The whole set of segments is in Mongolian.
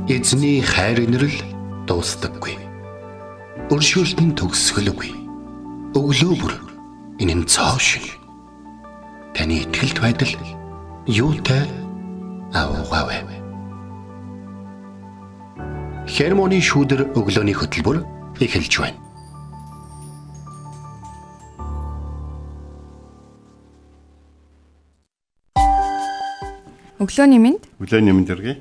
Эзний хайр инрэл дуустдаггүй. Өршөөлт нь төгсгөлгүй. Өглөө бүр энэ нь цоо шиг. Таны итгэлт байдал юутай аавгаавэ. Хермоны шүүдэр өглөөний хөтөлбөр эхэлж байна. Өглөөний мэнд. Өглөөний мэнд өргөе.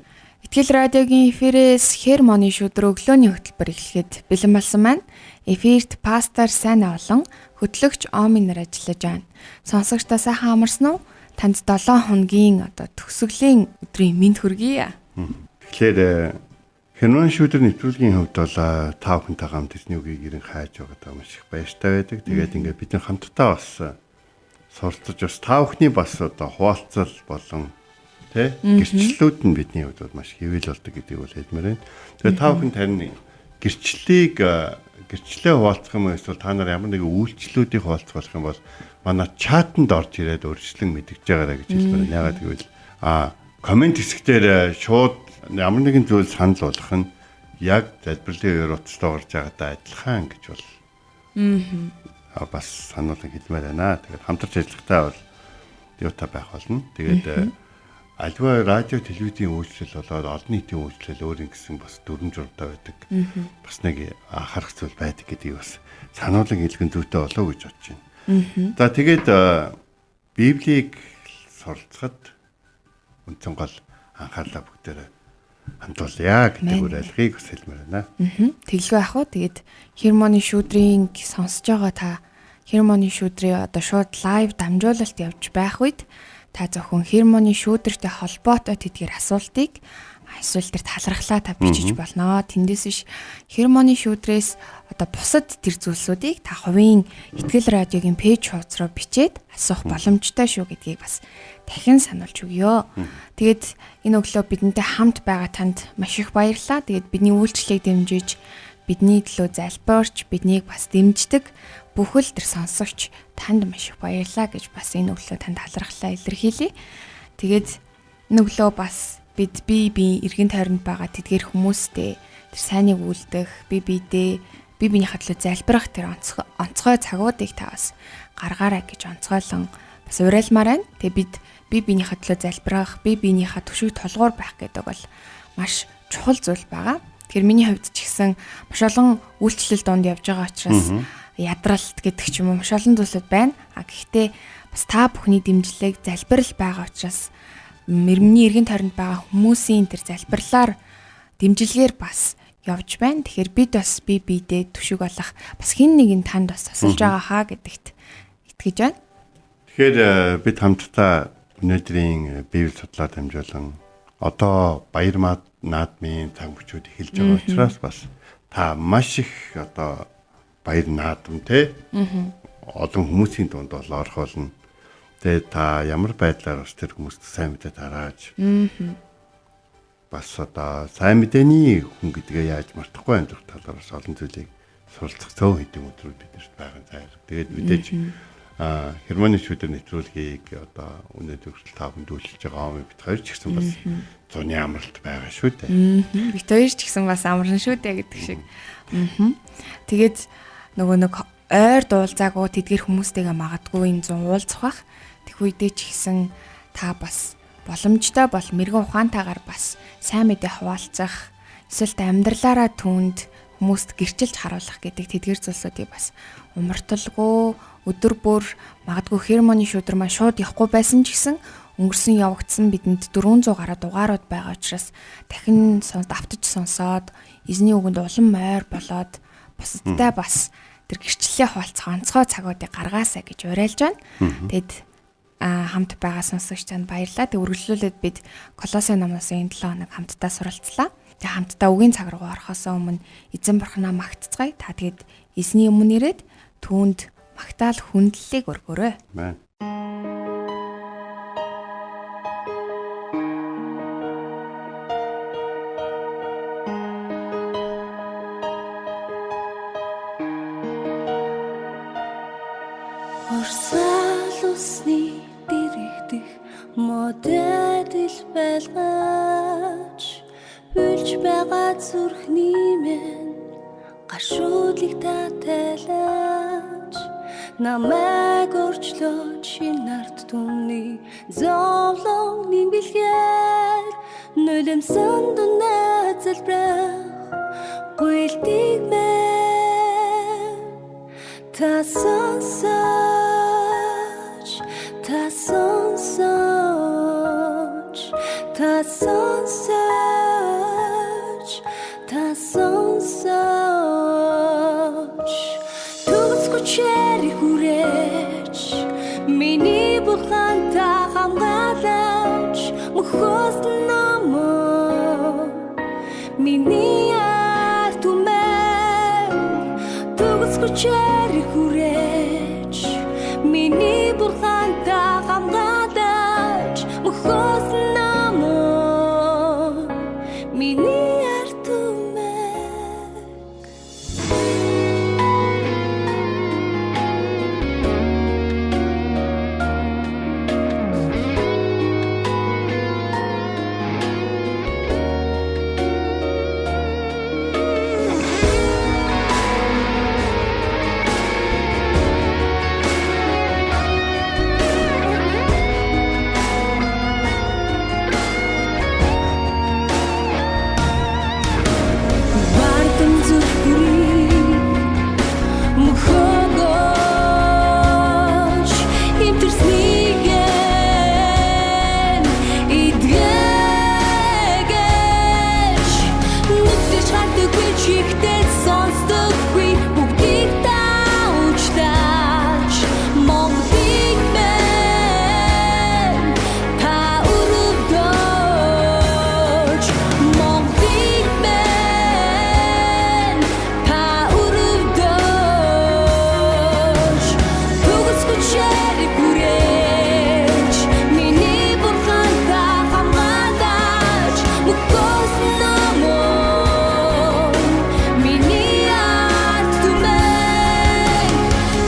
Итгэл радиогийн эфирээс Хермоны шүдэр өглөөний хөтөлбөр эхлэхэд бэлэн болсон байна. Эфирт пастор Сайн олон хөтлөгч Оминор ажиллаж байна. Сонсогчдаа сайхан амарсан уу? Танд 7 хоногийн одоо төгсгөлийн өдрийн мэнд хүргэе. Тэгэхээр Хермоны шүдэр нэвтрүүлгийн хувьд бол та бүхэнтэй хамт эзний үгийг ирэн хайж байгаадаа маш их баяртай байдаг. Тэгээд ингээд бид нар хамтдаа бас суралцаж бас та бүхний бас одоо хуваалцал болон тэ гэрчлэлүүд нь бидний хувьд бол маш хэвэл болдог гэдгийг бол хэлмээр байна. Тэгээд та бүхэн тань гэрчлэлийг гэрчлэлээ хуваалцах юм эсвэл та нар ямар нэгэн үйлчлэлүүдийг хуваалцах болох юм бол манай чатанд орж ирээд өөрчлөн мэдгэж байгаарай гэж хэлмээр байна. Яагаад гэвэл коммент хэсгээр шууд ямар нэгэн зүйл санал болгох нь яг залбирлын үеэр утастай орж байгаатай адилхан гэж бол бас сануулсан хэлмээр байна. Тэгээд хамтарч ажиллахтаа бол юутай байх болно. Тэгээд альва радио телевизийн үйлчлэл болоод олон нийтийн үйлчлэл өөр ингэсэн бас дүрм журмтай байдаг. Бас нэг анхаарах зүйл байдаг гэдгийг бас сануулan хэлгэн зүйтэй болов гэж бодож байна. За тэгээд Библийг суралцахад үндсэн гол анхаарлаа бүгдээрээ хандуулъя гэдэг уриалгыг бас хэлмээр байна. Тэглгүй ах уу. Тэгээд Хермоны шүүдрийн сонсож байгаа та Хермоны шүүдрийн одоо шууд лайв дамжуулалт явж байх үед та зөвхөн Хермоны шүүдэртэй холбоотой тэдгээр асуултыг эсвэл тэр талархлаа та бичиж болно. Тэндээс биш Хермоны шүүдрээс одоо бусад тэр зүйлсүүдийг та хувийн Итгэл радиогийн пэйж хуудас руу бичээд асуух боломжтой шүү гэдгийг бас дахин сануулж өгье. Тэгээд энэ өглөө бидэнтэй хамт байгаа танд маш их баярлалаа. Тэгээд бидний үйлчлэлийг дэмжиж, бидний төлөө залбирч, биднийг бас дэмждэг бүхэл тэр сонсогч танд маш их баярлалаа гэж бас энэ өглөө танд талархлаа илэрхийлье. Тэгээд энэ өглөө бас бид бие бие эргэн тойронд байгаа тэдгээр хүмүүстэй тэр сайныг үлдэх, бие биедээ бие биенийхээ төлөө залбирах тэр онцгой цагуудыг та бас гаргаарай гэж онцгойлон бас уриалмаар байна. Тэгээ бид бие биенийхээ төлөө залбирах, бие биенийхээ түшиг толгуур байх гэдэг бол маш чухал зүйл байгаа. Тэгэхээр миний хувьд ч гэсэн маш олон үйлчлэл донд явж байгаа учраас ядралт гэдэг ч юм уу маш олон зүйлсүүд байна. А гэхдээ бас та бүхний дэмжлэг залбирал байгаа учраас миний эргэн тойронд байгаа хүмүүсийн тэр залбирлаар дэмжлэгээр бас явж байна. Тэгэхээр бид бас бие биедээ түшиг болох бас хин нэгэн танд бас тусалж байгаа хаа гэдэгт итгэж байна. Тэгэхээр бид хамтдаа өнөөдрийн Библи судлаа дамжуулан одоо баяр наадмын цаг мөчүүд эхэлж байгаа учраас бас та маш их одоо баяр наадам те олон хүмүүсийн дунд бол орох болно. Тэгээд та ямар байдлаар бас тэр хүмүүст сайн мэдээ тарааж бас одоо сайн мэдээний хүн гэдгээ яаж мартахгүй амьдрах талаар бас олон зүйлийг суралцах цөөн хэдэн өдрүүд биднэрт байгаа заяа. Тэгээд мэдээж Хермоны шүүдэр нэвтрүүлгийг одоо өнөөдөр хүртэл та бүхэнд үйлчилж байгаа ом бит хоёр ч гэсэн бас зуны амралт байгаа шүү дээ. Бит хоёр ч гэсэн бас амарна шүү дээ гэдэг шиг. Тэгээд нөгөө нэг ойр дуулзаагүй тэдгэр хүмүүстэйгээ магадгүй энэ зун уулзах бах. Тэг үедээ ч гэсэн та бас боломжтой бол мэрэгэн ухаантайгаар бас сайн мэдээ хуваалцах, эсвэл та амьдралаараа түүнд хүмүүст гэрчилж харуулах гэдэг тэдгэр зүйлсүүдийг бас умарталгүй өдөр бүр магадгүй Хермоны шүүдэр маань шууд явахгүй байсан ч гэсэн өнгөрсөн явагдсан бидэнд 400 гаруй дугаарууд байгаа учраас дахин давтаж сонсоод эзний үгэнд улам ойр болоод бусадтай бас тэр гэрчлэлээ хуваалцах онцгой цагуудыг гаргаасай гэж уриалж байна. Тэгэд хамт байгаа сонсогч танд баярлалаа. Тэг үргэлжлүүлээд бид Колосе номоос энэ 7 хоног хамтдаа суралцлаа. Тэг хамтдаа үгийн цаг руу орохоос өмнө эзэн бурхнаа магтцгаая. Та тэгэд эзний өмнө ирээд түүнд магтаал хүндлэлийг өргөөрэй. Амен. Урсаал усны дэрэгдэх модадил байлгаж бүлж Байгаа зүрхний минь гашуудлыг та тайлаач, намайг өрчлөөч нарт түмний зовлон бэлгээр нулимсан дунаа залбирах гуйлтыг мэн та сонсооч, та сонсооч, та сонсооч, та сонсооч. Төгс хүчээр хүрээч миний бурхан, та хамгаалаач мөхөөс намаа миний ард түмэн. Төгс хүчээр хүрээч миний бурхан, та хамгаалаач мөхөөс намаа миний ард түмэн. Бардам зүрхний мөхөгөөч имтэрснийг эдгээгэж, нүдэж хардаггүй, чихтэй сонсдоггүй, бүгдийг та уучлаач. Монголыг мэн та өрөвдөөч, Монголыг мэн та өрөвдөөч. Төгс хүчээр хүрээч миний бурхан, та хамгаалаач мөхөөс намаа миний ард түмэн.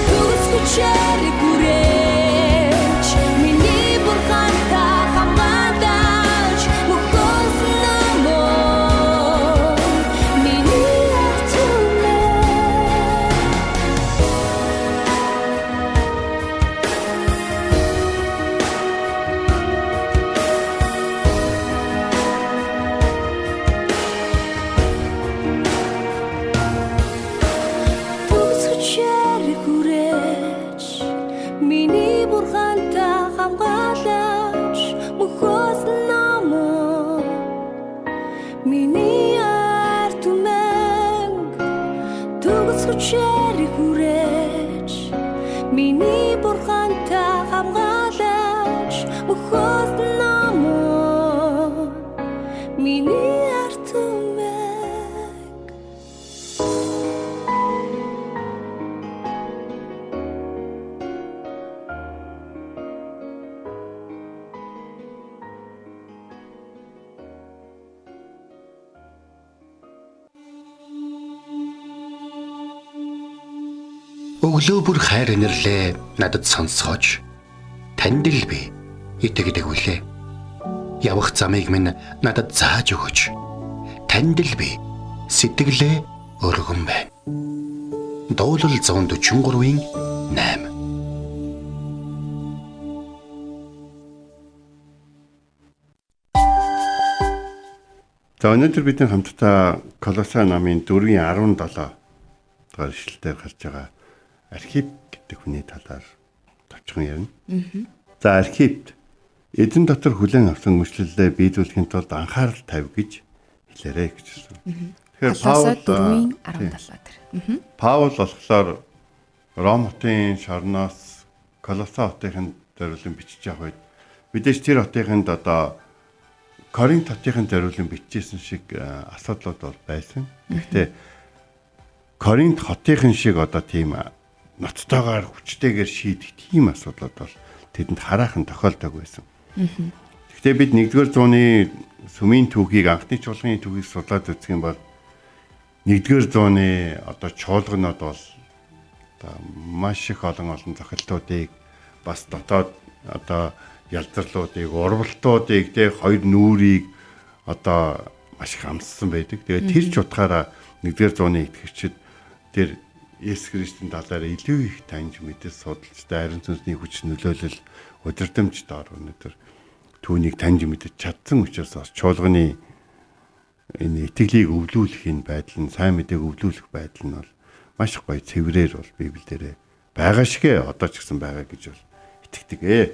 Төгс хүчээр хүрээч миний бурхан, та хамгаалаач мөхөөс намаа миний ард түмэн. Төгс хүчээр хүрээч миний бурхан, та хамгаалаач мөхөөс намаа миний ард түмэн. Төгс хүчээр хүрээч миний бурхан, та хамгаалаач мөхөөс намаа миний ард түмэн. Өглөө бүр хайр инэрлээ надад сонсгооч. Танд л би итгэдэг үлээ. Явах замыг минь надад зааж өгөөч. Танд л би сэтгэлээ өргөн байна. Дуулал 143-ийн 8. За, өнөөдөр бидний хамтдаа Колосай намын 4-ийн 17 дугаар ишлэлээр гарч байгаа Архип гэдэг хүний талаар товчхон ярина. За, Архипт эзэн дотор хүлээн авсан мөчлөлөө биелүүлэхийн тулд анхаарал тавь гэж хэлээрэй гэж хэлсэн. Тэгэхээр Колосай Паул 4-ийн 17 дээр. Паул болохоор Ром хотын шорноос Колосай хотынд зориулан бичиж явах үед мэдээж тэр хотынд одоо Коринт хотын зориулан бичижсэн шиг асуудлууд бол байсан. Гэхдээ Коринт хотын шиг одоо тийм ноцтойгоор хүчтэйгээр шийдэх тийм асуудлууд бол тэдэнд хараахан тохиолдог байсан. Гэхдээ бид 1-р зууны сүмийн түүхийг, анхны чуулганы түүхийг судлаад үзэх юм бол 1-р зууны одоо чуулганууд бол одоо маш их олон олон зохилтуудыг, бас дотоод одоо ялзарлуудыг, урвалтуудыг, тэ хоёр нүүрийг одоо маш их амссан байдаг. Тэгээд тэр ч утгаараа 1-р зууны итгэгчид тэр Есүс Христийн талаар илүү их таньж мэдэж судалж, ариун сүнсний хүч нөлөөлөл удирдамжтойгоор өнөөдөр түүнийг таньж мэдэж чадсан учраас бас чуулганы энэ итгэлийг өвлүүлэх энэ байдал нь, сайн мэдээг өвлүүлэх байдал нь бол маш гоё цэврээр бол Библиэлд байгаа шигэ одоо ч гэсэн байгаа гэж бол итгэдэг ээ.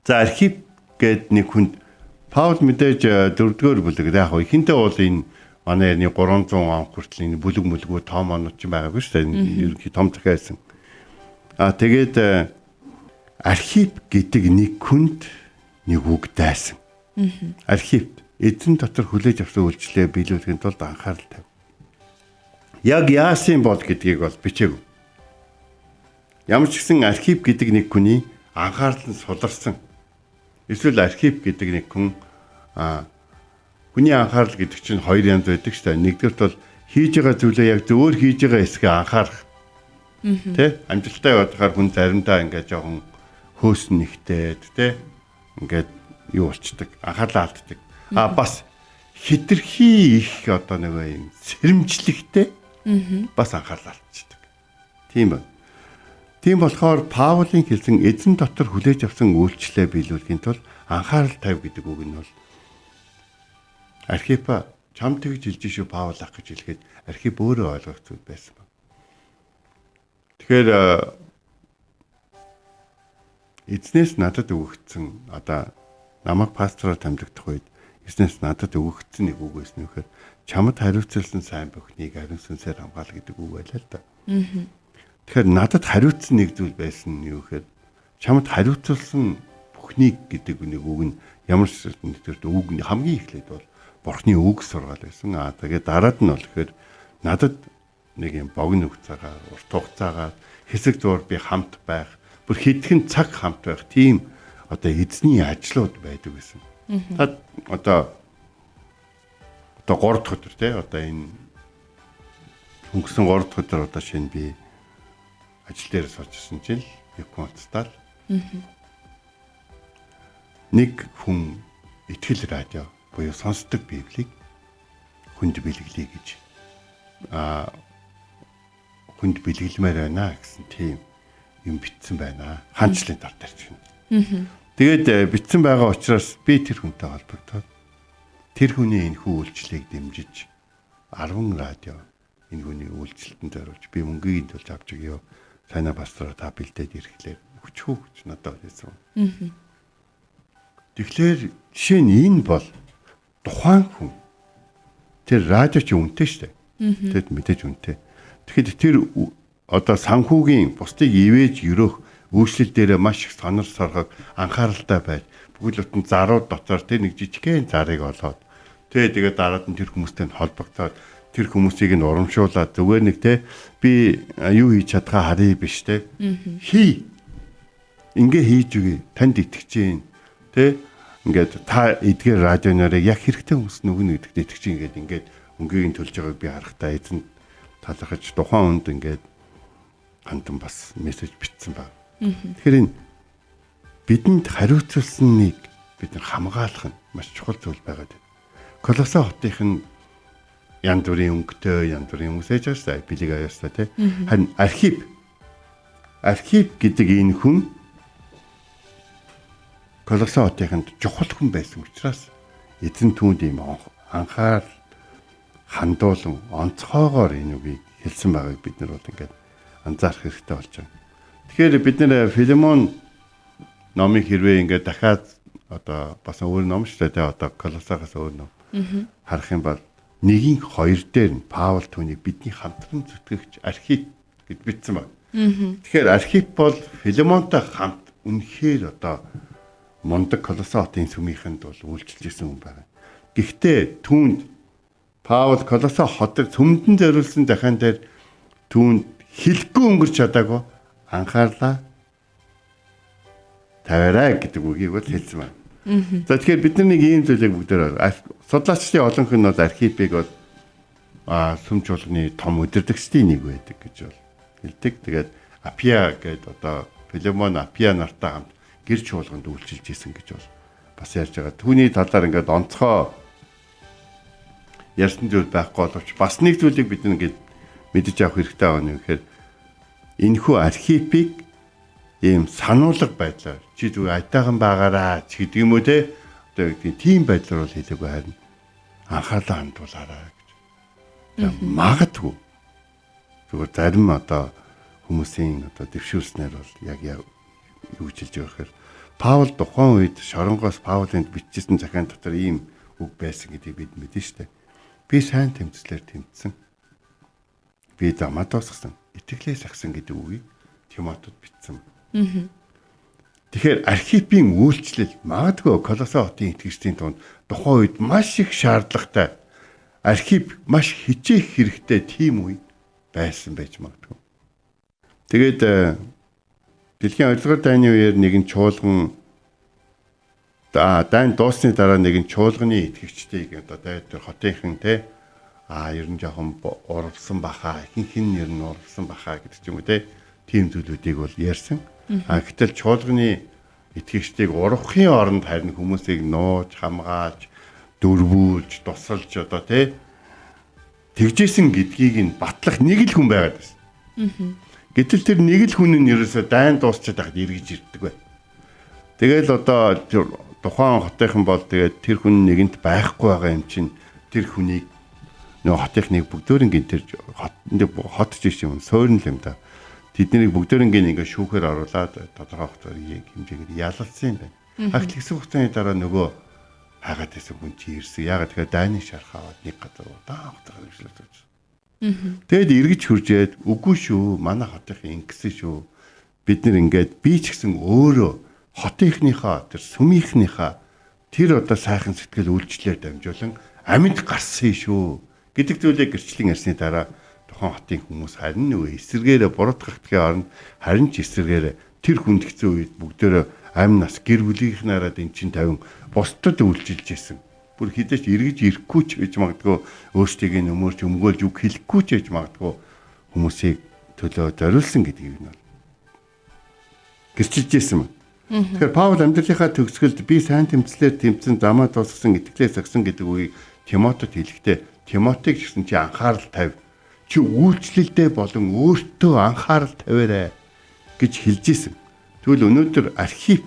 За Архип гээд нэг хүнд Паул мэдээж 4-р бүлэг яг ихэнхдээ бол энэ манай ярны 300 он хүртэл энэ бүлэг мүлгүү том онууд ч байгаагүй шүү дээ. Ерөнхий том захиасан. А тэгээд Архип гэдэг нэг хүнд нэг үг дайсан. Архип эзэн дотор хүлээж авсан үйлчлэлээ биелүүлэхийн тулд анхаарал тавь. Яг яасан бол гэдгийг бол бичээгүй. Ямар ч гэсэн Архип гэдэг нэг хүний анхаарал нь суларсан. Эсвэл Архип гэдэг нэг хүн хүний анхаарал гэдэг чинь хоёр янз байдаг шүү дээ. Нэгдүгээрт бол хийж байгаа зүйлээ яг зөвөр хийж байгаа хэсгээ анхаарах. Тэ? Амжилттай явахаар хүн заримдаа ингээд жоохон хөөс нэгтээд тэ? Ингээд юу болчдөг, анхаарлаа алддаг. А бас хитрхи их одоо нөгөө юм сэрэмжлэгтэй бас анхаарлаа алдчихдаг. Тийм байна. Тийм болохоор Паулийн хэлсэн эзэн дотор хүлээж авсан үйлчлэлээ биелүүлэхийн тулд анхаарал тавь гэдэг үг нь бол Архипа чам тэгж хэлж шүү Паул ах гэж хэлэхэд Архип өөрөө ойлгох зүйл байсан байна. Тэгэхээр эзнээс надад өгөгдсөн одоо намайг пастороор томилогдох үед эзнээс надад өгөгдсөн нэг үг байсан нөхөр чамд хариуцласан сайн бүхнийг ариун сүнсээр хамгаал гэдэг үг байлаа л да. Тэгэхээр надад хариуцсан нэг зүйл байсан нь юу гэхээр чамд хариуцласан бүхнийг гэдэг нэг үг нь ямар ч нэгдүгээр үг хамгийн эхлээд бол Бурхны үг сургаал байсан. Аа тэгээд дараад нь бол гэхээр надад нэг юм богино хугацаагаар, урт хугацаагаар хэсэг зуур би хамт байх, бүр хэдхэн цаг хамт байх тийм одоо эзний ажлууд байдаг гэсэн. Та одоо 3 дахь өдөр те одоо энэ өнгөрсөн 3 дахь өдөр одоо шинэ би ажил дээр суужсэн чинь нэг хүн уцтаал. Нэг хүн итгэл радио буюу сонсдог Библийг хүнд бэлгэлье гэж хүнд бэлгэлмээр байна гэсэн тийм юм битсэн байна. Хаанчлалын тал дээр чинь. Тэгээд битсэн байгаа учраас би тэр хүнтэй холбогдоод тэр хүний энэ хүү үйлчлэлийг дэмжиж 10 радио энэ хүний үйлчлэлтэнд зориулж би мөнгийг төлж авч өгье. Сайна пастороо та бэлдээд ирэхлээр өчхүү гэж надад хэлсэн. Тэгэхээр жишээ нь энэ бол тухайн хүн тэр радио чи үнэтэй шүү дээ. Тэд мэдээж үнэтэй. Тэгэхэд тэр одоо санхүүгийн бусдыг ивэж өрөөх үйлчлэл дээрээ маш их сонор сорхог анхааралтай байж бүгд л утан зарууд дотор тэр нэг жижигхэн зарыг олоод тэгээд дараад нь тэр хүмүүстэй холбогдоод тэр хүмүүсийг нь урамшуулаад зүгээр нэг те би юу хийж чадхаа харъя биш те хий ингээ хийж өгье танд итгэж гин те ингээд та эдгээр радио нарыг яг хэрэгтэй хүмүүс нүгэн гэдэгт итгэж ингээд ингээд өнгийг нь төлж байгааг би харахтаа эзэн талархаж тухайн хүнд ингээд хандан бас мессеж бичсэн баг. Тэгэхээр энэ бидэнд хариуцласныг бид нар хамгаалах нь маш чухал зүйл байгаад байна. Колосо хотынх нь янз бүрийн өнгөтэй, янз бүрийн хүмүүс ээж байгаа шүү дээ. Билиг аяастай тий. Харин Архип гэдэг энэ хүн Колосо хотынд чухал хүн байсан учраас эзэн түүнд ийм анхаарал хандуулан онцгойгоор энэ үгийг хэлсэн байгааг бид нар бол ингээд анзаарах хэрэгтэй болж байна. Тэгэхээр бид нэр Филемон номыг хэрвээ ингээд дахиад одоо бас өөр ном шүү дээ одоо Колосоогоос өөр ном харах юм бол 1-2 дээр нь Паул түүнийг бидний хамтран зүтгэгч Архип гэж бичсэн байна. Тэгэхээр Архип бол Филемонтой хамт үнэхээр одоо мундаг Колосо хотын сүмийнхэнд бол үйлчилж исэн хүн байна. Гэхдээ түүнд Паул Колосо хотод сүмдэн зориулсан захиан дээр түүнд хэлэхгүй өнгөрч чадаагүй анхаарлаа тавиарай гэдэг үгийг бол хэлсэн байна. За тэгэхээр бид нар нэг ийм зүйлийг бүгдээр судлаачдын олонх нь бол Архипийг бол сүм чуулганы том удирдагчдын нэг байдаг гэж бол хэлдэг. Тэгээд Апиа гэдэг одоо Филемон Апиа нартай хамт гэр чуулганд үйлчилж исэн гэж бол бас ярьж байгаа. Түүний талаар ингээд онцгой ярьсан зүйл байхгүй боловч бас нэг зүйлийг бид ингээд мэдэж авах хэрэгтэй байна гэхээр энэхүү Архипыг ийм сануулга байдлаар чи зүгээр айтайхан байгаараа ч гэдэг юм уу те одоо гэдэг тийм байдлаар бол хэлээгүй харин анхаарлаа хандуулаарай гэж. Магадгүй зүгээр зарим одоо хүмүүсийн одоо дэвшүүлснээр бол яг юу гэж хэлж байгаа гэхээр Паул тухайн үед шоронгоос Паулийн бичсэн захиан дотор ийм үг байсан гэдгийг бид мэднэ шүү дээ. Би сайн тэмцлээр тэмцсэн. Би замаа дуусгасан. Итгэлээ сахисан гэдэг үгийг Тимотед бичсэн. Тэгэхээр Архипийн үйлчлэл магадгүй Колосой хотын итгэгчдийн тунд тухайн үед маш их шаардлагатай Архип маш хичээх хэрэгтэй тийм үе байсан байж магадгүй. Тэгээд дэлхийн хоёрдугаар дайны үеэр нэгэн чуулган дайн дууссаны дараа нэгэн чуулганы итгэгчдийг одоо дайд хотынхан те ер нь жоохон урвсан баха ихэнх нь ер нь урвсан баха гэдэг ч юм уу те тийм зүйлүүдийг бол ярьсан. Гэтэл чуулганы итгэгчдийг урвахын оронд харин хүмүүсийг нууж, хамгаалж, дөрвүүлж, тусалж одоо те тэгжсэн гэдгийг нь батлах нэг л хүн байгаад байсан. Гэтэл тэр нэг л хүн нь ерөөсөө дайн дуусчаад байхад эргэж ирдэг бай. Тэгэл одоо тухайн хотынхан бол тэгээд тэр хүн нэгэнт байхгүй байгаа юм чинь тэр хүнийг нөгөө хотынхныг бүгдөөрөнгийн тэр хот ч юм суурин л юм да. Тэднийг бүгдөөрөнгийн ингээ шүүхээр оруулаад тодорхой хугацаар хэмжээгээр ялалсан юм байна. Агт хэсэг хугацааны дараа нөгөө хайгаад байсан хүн чи ирсэн. Яагаад тэгэхээр дайны шарх аваад нэг газар удаан хугацаагаар хвшлээд байж. Тэгэд эргэж хуржээд үгүй шүү. Манай хотынхан ингэсэн шүү. Бид нэр ингээд би ч гэсэн өөрөө хотынхныхаа тэр сүмийнхнийхаа тэр одоо сайхан сэтгэл үйлчлэлээр дамжуулан амьд гарсан шүү гэдэг зүйлийг гэрчлэн ярьсны дараа тухайн хотын хүмүүс харин нөгөө эсэргээрээ буруутгахдгийн оронд харин ч эсэргээрээ тэр хүндэгцэн үед бүгдээрээ амь нас гэр бүлийнхнаараа эн чин тавин бусдад үйлчилж исэн. Бүр хідээч эргэж ирэхгүй ч гэж магадгүй өөрсдийг нөмөрч өмгөөлж үг хэлэхгүй ч гэж магадгүй хүмүүсийг төлөө зориулсан гэдгийг нь бол гэрчилж исэн. Тэгэхээр Паул амьдралынхаа төгсгөлд би сайн тэмцлээр тэмцэн замаа дуусгасан итгэлээ сахисан гэдэг үгийг Тимотед хэлэхдээ Тимотиг ч гэсэн чи анхаарал тавь. Чи үйлчлэлдээ болон өөртөө анхаарал тавиарай гэж хэлж исэн. Тэгвэл өнөөдөр Архип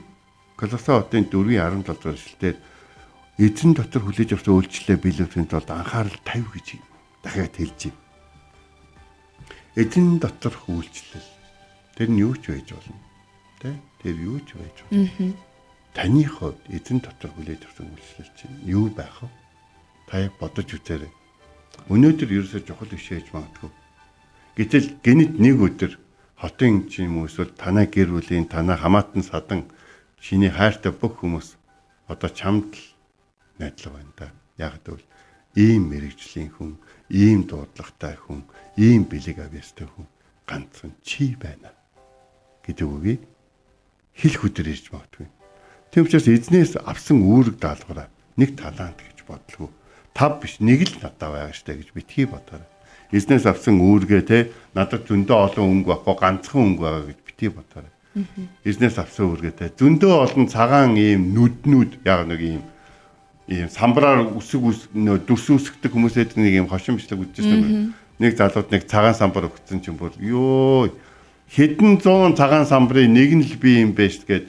Колосой хотын 4-ийн 17 дугаар эшлэлээр эзэн дотор хүлээж авсан үйлчлэлээ биелүүлэхийн тулд анхаарал тавь гэж дахиад хэлж байна. Эзэн доторх үйлчлэл тэр нь юу ч байж болно. Тэ? Тэр юу ч байж болно. Таны хувьд эзэн дотор хүлээж авсан үйлчлэл чинь юу байх вэ? Та яг бодож үзээрэй. Өнөөдөр ерөөсөө чухал биш байж магадгүй. Гэтэл гэнэт нэг өдөр хотын ч юм уу эсвэл танай гэр бүлийн танай хамаатан садан чиний хайртай бүх хүмүүс одоо чамд л найдлага байна да. Яг гэвэл ийм мэрэгжлийн хүн, ийм дуудлагатай хүн, ийм бэлэг авьяастай хүн ганцхан чи байна гэдэг үгийг хэлэх өдөр ирж магадгүй. Тийм учраас эзнээс авсан үүрэг даалгавраа нэг талант гэж бодлого. Тав биш нэг л надад байгаа штэ гэж битгий бодоорой. Эзнээс авсан үүргээ те надад зөндөө олон өнгө байхгүй ганцхан өнгө байгаа гэж битгий бодоорой. Эзнээс авсан үүргээ те зөндөө олон цагаан ийм нүднүүд яг нэг ийм самбараар үсэг нөө дүрс үсгдэг хүмүүсэд нэг ийм хошин бичлэг үзчихсэн юм. Нэг залууд нэг цагаан самбар өгсөн чинь бүр ёо хэдэн зуун цагаан самбарын нэг нь л би юм бэ гэд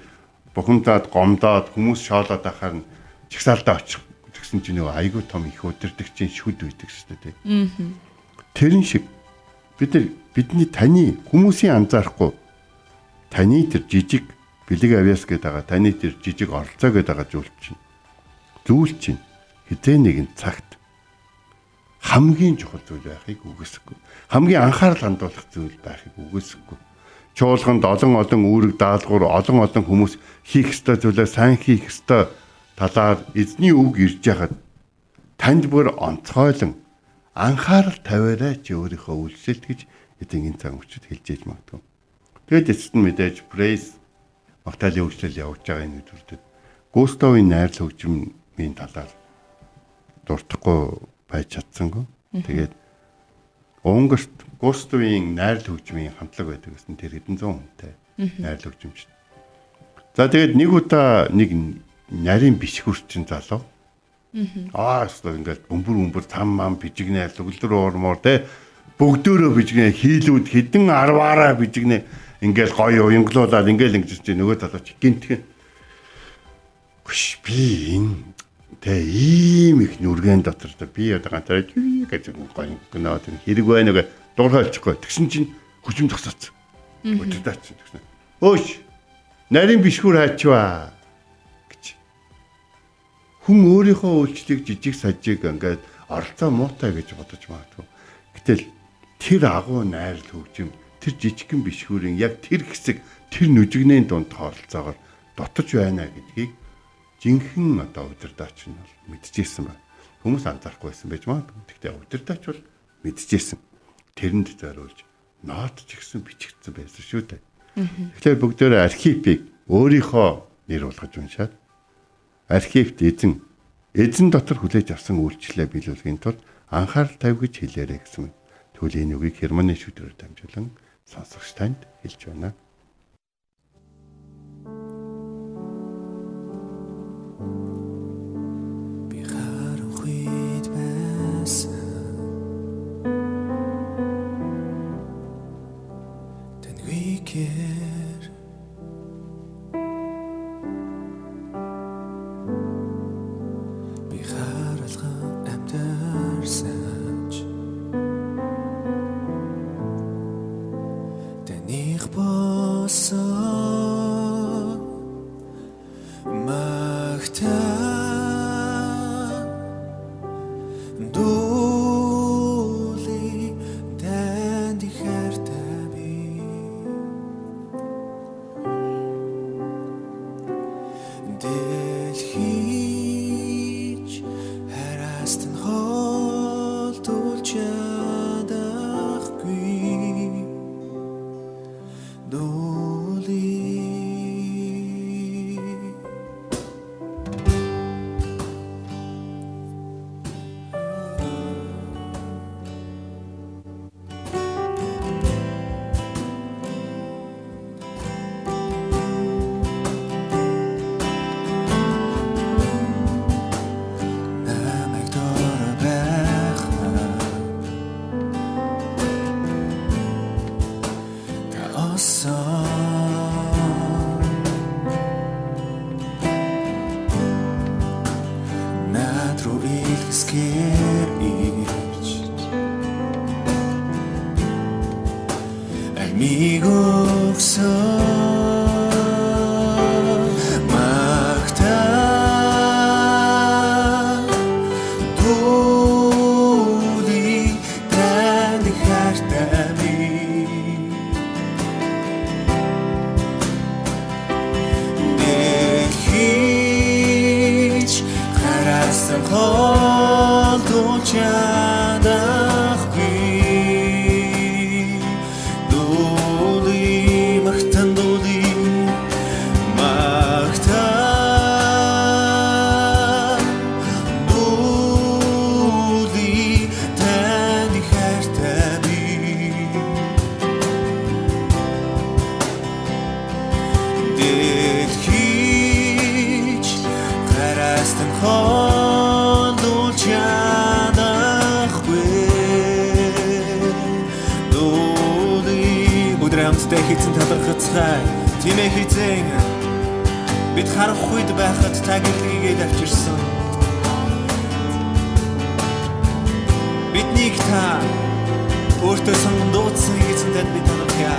бухимдаад гомдоод хүмүүс шоолоод байхаар нь чагсаалтаа очих гэсэн чинь нөгөө айгүй том их өдөрдөгчийн шүд үйдэг шүү дээ. Тэрэн шиг бид нар бидний таны хүмүүсийн анзаарахгүй таны тэр жижиг бэлэг авьяас гэдэг байгаа таны тэр жижиг оролцоо гэдэг байгаа зүйл чинь хизээ нэгэн цагт хамгийн чухал зүйл байхыг үгүйсэхгүй. Хамгийн анхаарал хандуулах зүйл байхыг үгүйсэхгүй. Чуулганд олон олон үүрэг даалгавар олон олон хүмүүс хийх ёстой зүйлээ сайн хийх ёстой талаар эзний үг ирж яхад танд бүр онцгойлон анхаарал тавиарай чи өөрийнхөө үйлчлэлт гэж эзэн энэ цаг мөчид хэлж ээж магадгүй. Тэгэд эцэст нь мэдээж пресс магтаалын үйлчлэл явуулж байгаа энэ өдрүүдэд Густавын найрлал хөгжмийн талаар дуртахгүй байж чадсангүй. Тэгээд Унгарт Густавын найрлал хөгжмийн хамтлаг байдаг гэсэн тэр хэдэн зуун хүнтэй найрлал хөгжимч. За тэгээд нэг удаа нэг нарийн бишгүрчин залуу Аа ёстой ингээд бөмбөр бөмбөр там мам бижигнэ лүглэр уурмоор те бүгдөөрөө бижигнэ хийлүүд хэдэн арваараа бижигнэ ингээл гоё уянгалуулаад ингээл ингэж чи нөгөө талаач гинтхэн. Хөш би энэ тэ ийм их нүргэн дотор би одоо ганцаараа гэж гоё гэнэ тэр хэрэг байна гэ дуурай олчихгүй. Тэгсэн чинь хүчим зогсооц. Өдөрдөөч тэгсэн. Өөш нарийн бишгүүр хайчваа гэж. Хүн өөрийнхөө үйлчлийг жижиг сажиг ингээд оролцоо муутай гэж бодож магадгүй. Гэтэл тэр агуу найрал хөгжим тэр жижигхэн бишгүүрийн яг тэр хэсэг тэр нүжигнэн дунд тооролцоогоор дотож байна гэдгийг жинхэнэ одоо удирдаач нь бол мэдчихсэн байна. Хүмүүс анзаарахгүй байсан байж магадгүй. Гэхдээ удирдаач бол мэдчихсэн. Тэрэнд зориулж нот ч гэсэн бичигдсэн байсан шүү дээ. Тэгэхээр бүгдээрээ архивыг өөрийнхөө нэр болгож уншаад архивт эзэн дотор хүлээж авсан үйлчлэлээ биелүүлэхийн тулд анхаарал тавь гэж хэлээрэй гэсэн. Тэгвэл энэ үгийг Германы шүдээр дамжуулан сонсогч танд хэлж байна. Би харанхуйд байсан. Таньгүйгээр би харалган амьдарсан ч таних болсон магтаа дуулий танд их хайртай би дэлхийч хараас тань холдуулж чадахгүй дуулий. Намайг дорой байхад та осон над руу илгэсгээр ирж амийг өгсөн магтаа дуулий танд их хайртай би дэлхийч хараасан холдуулж чадахгүй дуулий магтан дуулий магтаа дуулий танд их хайртай би дэлхийч хараастан холдуулж чадахгүй дуулий бүгд хамтдаа хийцэн талархацгаая тийм ээ хийцэн бид харах үед байхад та гэлгээд авчирсан биднийг та өөртөө сонгон дуудсан хийцэн танд бид талархъя.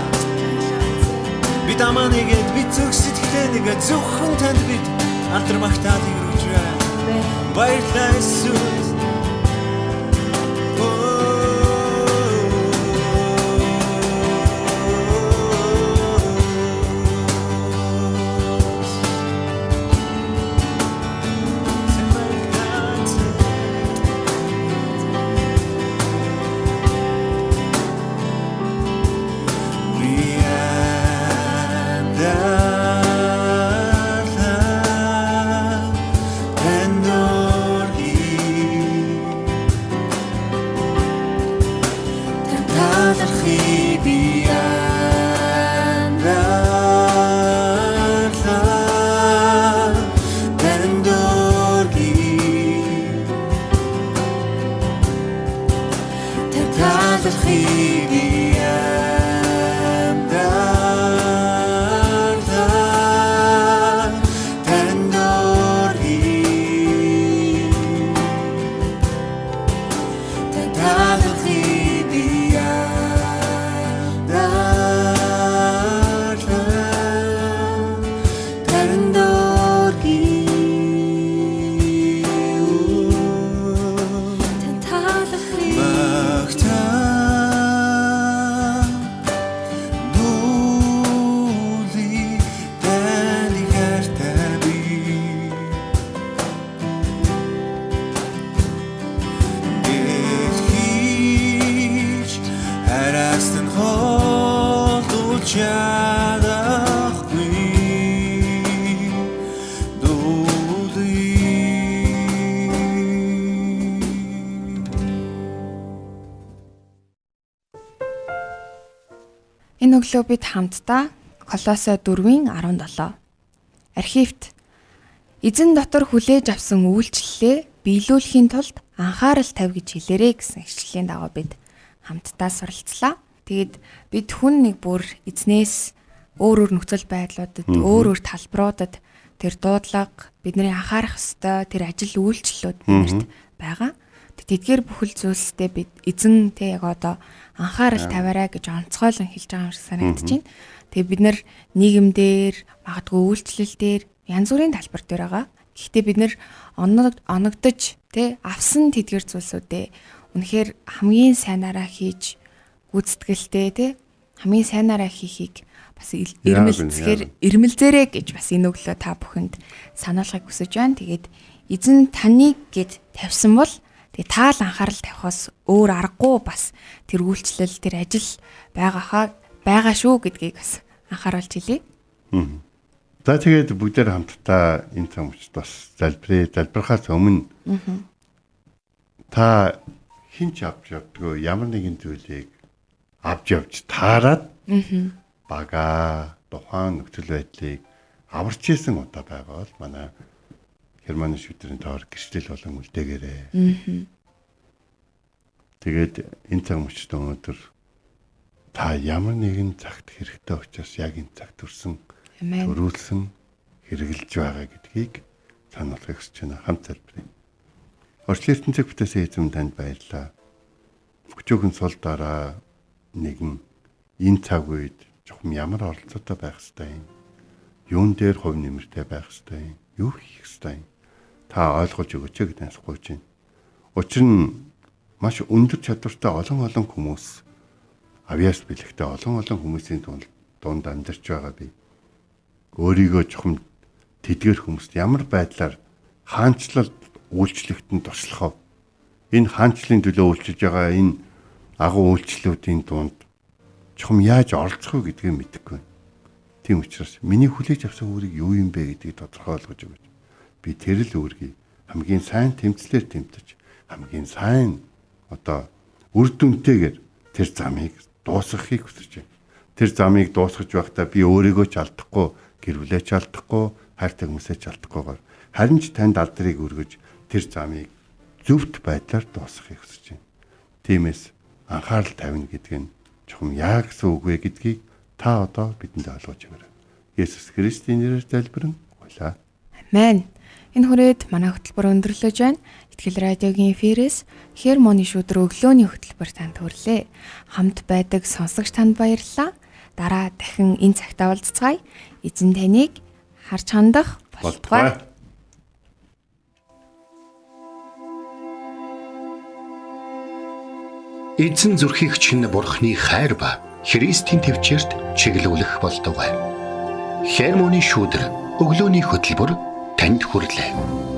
Бид амаа нэгэд бид зүг сэтгэлээ нэгэд зөвхөн танд бид алдар магтаалыг өргөж байна. Баярлалаа Иесус. Би амьдралаа танд өргөе. Энэ өглөө бид хамтдаа Колосой 4:17 архивт эзэн дотор хүлээж авсан үйлчлэлээ биелүүлэхийн тулд анхаарал тавь гэж хэлээрэй гэсэн ишлэлийн дагуу бид хамтдаа суралцлаа. Тэгээд бид хүн нэг бүр эзнээс өөр өөр нөхцөл байдлуудад, өөр өөр талбаруудад тэр дуудлага, бидний анхаарах ёстой тэр ажил үйлчлэлүүд биднэрт байгаа. Тэдгээр бүхэл зүйлстэй бид эзэн тэ яг одоо анхаарал тавиарай гэж онцгойлон хэлж байгаа юм шиг санагдаж байна. Тэгээ бид нар нийгэмдэр, магадгүй үйлчлэл дээр янз бүрийн талбар дээр байгаа. Гэхдээ бид нар оногдож тэ авсан тэдгэр зүйлсүүдээ үнэхээр хамгийн сайнараа хийж гүйцэтгэлтэй тэ хамгийн сайнараа хийхийг бас ирмэлзээрэй гэж бас энэ өглөө та бүхэнд сануулгыг хүсэж байна. Тэгээд эзэн таныг гэд тавьсан бол тэгээ таал анхаарал тавихаас өөр аргагүй бас тэр үйлчлэл, тэр ажил байгаа шүү гэдгийг бас анхааруулж хэлье. За тэгээд бүгдээр хамтдаа энэ цаг мөчид бас залбирая. Залбирхаас өмнө та хэн ч авч явдггүй ямар нэгэн зүйлийг авч явж таарад бага тухайн нөхцөл байдлыг аварч исэн удаа байгаа бол манай Германы шүтрийн тоор гэрчлэл болон үлдээгээрэй. Тэгээд энэ цаг мөчид өнөөдөр та ямар нэгэн цагт хэрэгтэй учраас яг энэ цагт төрсөн, төрүүлсэн, хэрэгжилж байгаа гэдгийг сануулгах хүсэж байна. Хамт залбирая. Орчлон ертөнцийг бүтээсэн эзэм танд баярлалаа. Өчүүхэн сул дараа нэгэн энэ цаг үед чухам ямар оролцоотой байх ёстой юм? Юун дээр хувь нэмэртэй байх ёстой юм? Юу хийх ёстой юм? Та ойлгож өгөөч гэж таньс гуйж байна. Учир нь маш өндөр чадвартай олон олон хүмүүс авьяас бэлэгтэй олон олон хүмүүсийн дунд амьдарч байгаа би. Өөрийгөө чухам тэдгэр хүмүүст ямар байдлаар хаанчлал үйлчлэгтэн туршлах вэ? Энэ хаанчлалын төлөө үйлчилж байгаа энэ агуу үйлчлэлүүдийн дунд чухам яаж оролцох вэ гэдгийг мэдэхгүй. Тийм учраас миний хүлээж авсан үүрэг юу юм бэ гэдгийг тодорхой ойлгож өгөөч. Би тэр л үүргийг хамгийн сайн тэмцлэр тэмтэж, хамгийн сайн одоо үр дүнтэйгээр тэр замыг дуусгахыг хүсэж байна. Тэр замыг дуусгаж байхдаа би өөрийгөө ч алдахгүй, гэр бүлээ ч алдахгүй, хайртай хүмүүсээ ч алдахгүйгээр харин ч танд алдрыг өргөж тэр замыг зөвхт байдлаар дуусгахыг хүсэж байна. Тиймээс анхаарал тавина гэдэг нь чухам яа гэсэн үг вэ гэдгийг та одоо бидэнд ойлгож өгөөрэй. Есүс Христийн нэрээр залбирэн гуйлаа. Амен. Энэ хүрээд манай хөтөлбөр өндөрлөж байна. Итгэл радиогийн эфирээс Хермоны шүдэр өглөөний хөтөлбөр танд хүрлээ. Хамт байдаг сонсогч танд баярлалаа. Дараа дахин энэ цагтаа уулзцгаая. Эзэн таныг харж хандах болтугай. Эзэн зүрхийг чинь Бурхны хайр ба Христийн төвчөрт чиглүүлэх болтугай. Хермоны шүүдэр өглөөний хөтөлбөр танд хүрлээ.